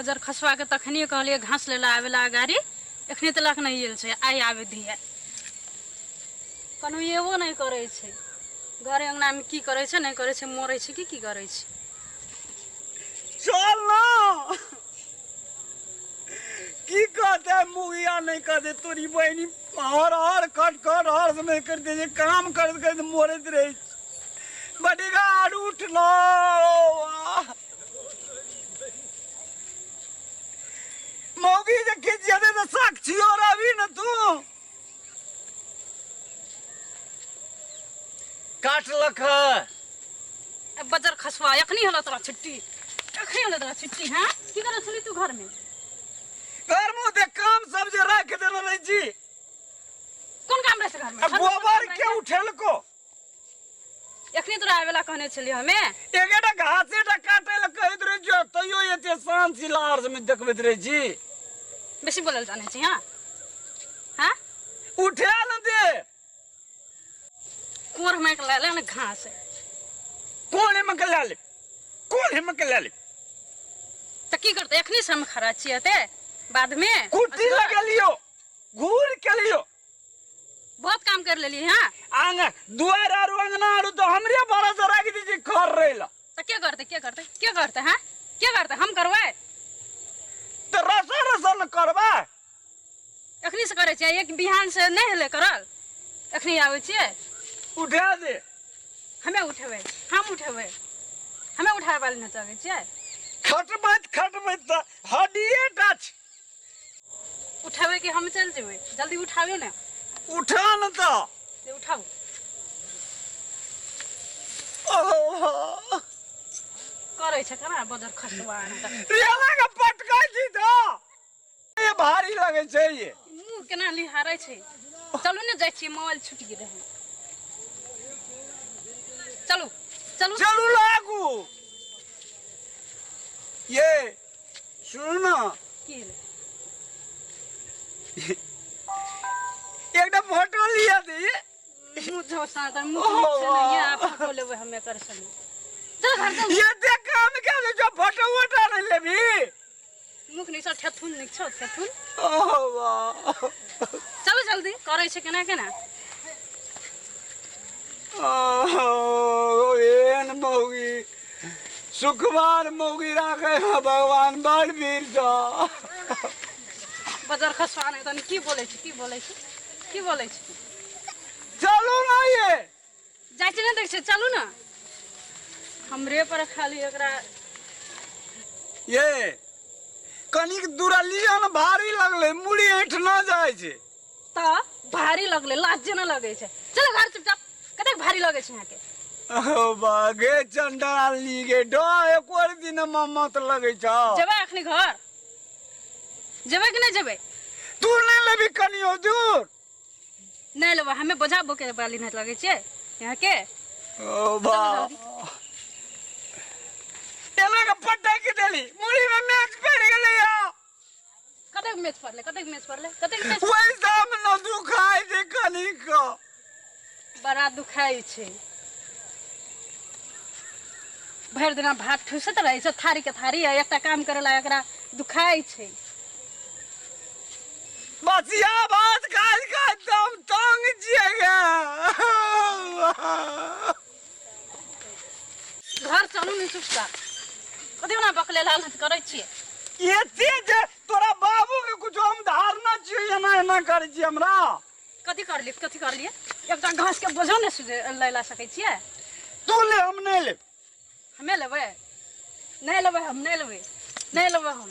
बजर खसवा के तखनिए कहलिए घास ले ला आवेला गाड़ी, एखने तलक नहीं आयल छै, आइ आबे दिहे। कोनो एबो नहि करै छै। घर अंगना में की करै छै नहि करै छै, मरै छै कि की करै छै। चल ना, की कहते मुगिया नहीं कहते तोरी बहिनी हर हर खट खट हर समय करते जे काम करैत करैत मरैत रहै छै। बडीगार्ड उठ ना। मौगी जे खिचियते तऽ साक्षियो रहबी न तू। काटलक है। अब बजर खसवा एखनी होलो तोरा छुट्टी, एखनी होलो तोरा छुट्टी। हाँ, की करै छली तू घर में? घर में ओते काम सब जे राख देने रहै छी। कोन काम रहै छै घर में? आ घर में कोन गोबर काम के रहै छै? उठेलको? एखनी तोरा आबेला कहने छली हमे। एकेटा घासे टा काटे लए कहैत रहै छियौ, तैयो एते शान सिलार में देखबैत रहै छी। बेसी बोलल जानै छी? हाँ हाँ, उठे न दे। कोर में के ले ले ने घास। कोन में के ले ले, कोन में के ले ले? तऽ की करतै? एखनी से हम खड़ा छियै ते बाद में कुट्टी लगेलियो, घूर केलियो, बहुत काम कर लेलियै। हाँ, आंग दुआर आरू अंगना आरू तो हमरे भरोसे राखि दै छी खर रैला। तऽ के करतै? के करतै? के करतै? हाँ, के करतै? हम करबै। तऽ रसा रसा न करबै। एखनी से करै छियै, एक बिहान से नहि हेलै करल, एखनी आबै छियै। उठा दे। हमे उठेबै, हम उठेबै, हमे उठाबै वाली नहि चलै छियै। खटबैत खटबैत तऽ हड्डिए टा छै। उठेबै कि हम चलि जेबै? जल्दी उठाबियौ ने। उठा न तऽ। से उठाउ। ओहो, करै छै केना बजर खसुआ। रेला के पटकै छी तऽ ये भारी लगै छै ये। मुँह केना लिहारै छै। चलू ने, जाइ छियै, मोबाइल छुटि गेलै हन। चलू चलू। चलू लागू। ये सुनू न। की भेलै? एकटा फोटो लिया दे। मुँह झोसा तऽ मुँह नीक से नहीं है, फोटो लेबै हम एकर संगे। चल घर चल। ये देख काम के ले जो फोटो वोटो नहीं लेबी। मुख नहीं छौ, ठेथुन नीक छौ, ठेथुन। ओह वाह। चलू जल्दी, करै छै केना केना। ओह, एहन मौगी सुखवार मौगी राखे भगवान, बड़ वीर छौ। बजर खसवा नहि तनी। की बोलै छी? की बोलै छी? की बोलै छी? चलू ना ये। जाइ छी नहि देखै छी? चलू ने, हमरे पर खाली एकरा। ये कनिक दूरलियो ने, भारी लगलै, मुड़ी ऐठ ना जाइ छै। तऽ भारी लगलै, लाज जेना लगै छै। चलो घर चुपचाप। कतेक भारी लगै छै अहाँके? ओ बागे चंडालनी गे, डो एको दिन मत लगै छौ। जेबै अखनी घर जेबै कि नहि जेबै? तू नहि लेबी कनियो दूर? नहि लेबै हमे। बोझा बोके वाली नहि लगै छियै यहाँके। ओ बा, एना के पटक देली, मुड़ी में मैच पड़ गेलै या। कतेक मैच पड़लै? कतेक मैच पड़लै? कतेक मैच? वैसा में न दुखाय छै कनिक। बड़ा दुखाइ छै। भरि दिना भात ठूसैत रहै छै थारी के थारी, आ एकटा काम करे ला एकरा दुखाइ छै। बसिया भात खाइ खाइ तऽ हम तंग छियै गे। घर चलू ने चुपचाप। कथी ओना बकले लाल करै छियै? एते जे तोरा बाबू के कुछो हम धारणा छियै, एना एना करै छियै हमरा। कथी करलियै? कथी करलियै? एकटा घास के बोझो ने सुझे लै ला सकै छियै। तू ले, हम नहि लेब। हमे लेबै? नहि लेबै हम, नहि लेबै, नहि लेबै हम।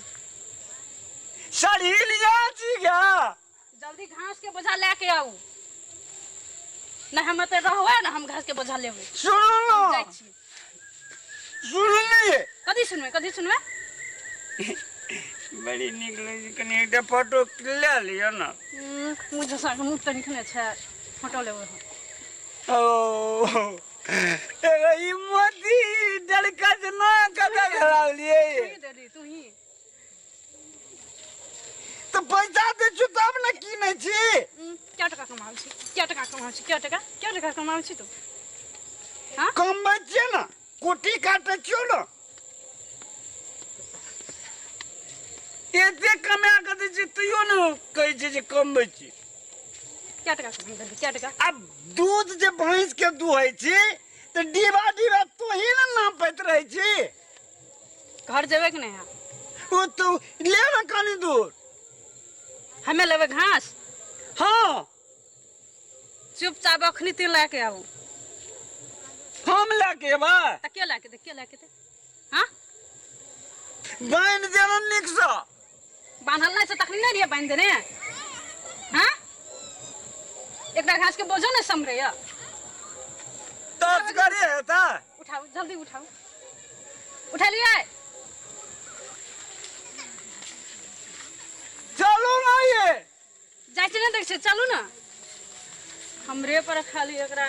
सड़ी लिया छी गे। जल्दी घास के बोझा लए के आउ, नहि हम एतऽ रहबै ने, हम घास के बोझा लेबै। सुनू हम जाइ ने छी। सुनलियै? कथी सुनबै? कथी सुनबै? बड़ी नीक लगै छै, कनि एकटा फोटो लए लिअ ने। मुँह झोसा के मुँह तऽ निकले छै, फोटो लेबै हम। ओ एगो ई मोती डलका जे ना कतऽ खेलालियै? तू ही देली, तू ही। तऽ पैसा दै छियौ तब ने कीनै छी। कै टका कमाबै छी? कै टका कमाबै छी? कै टका, कै टका कमाबै छी तू? हाँ, कमबै छियै ने, कुट्टी काटै छियौ ने। छी तैयो ने कहै छै जे कमबै छी। कए टका के बान्हि देलही, कए टका? आब दूध जे भैंस के दुहै छी तऽ डिबा डिबा तोही ने नापैत रहै छी। घर जेबै कि नहि? ओ तो ले ने कनी दूर। हमे लेबै घास? हाँ। चुपचाप अखनी तीन लए के आबू। हम लए के एबै? तऽ के लए के दे, के लए के दे? हाँ, बान्हि देना नीकसँ। बान्हल नहि छै, तखनी नहि रहियै बान्हि देने। हाँ, एकटा घास के बोझो नहि सम्हरैया। टच करे हेतै। उठाउ, जल्दी उठाउ। उठा लियै। चलू ना ये। जाइ छै, नहि देखै छै? चलू ने। हमरे पर खाली एकरा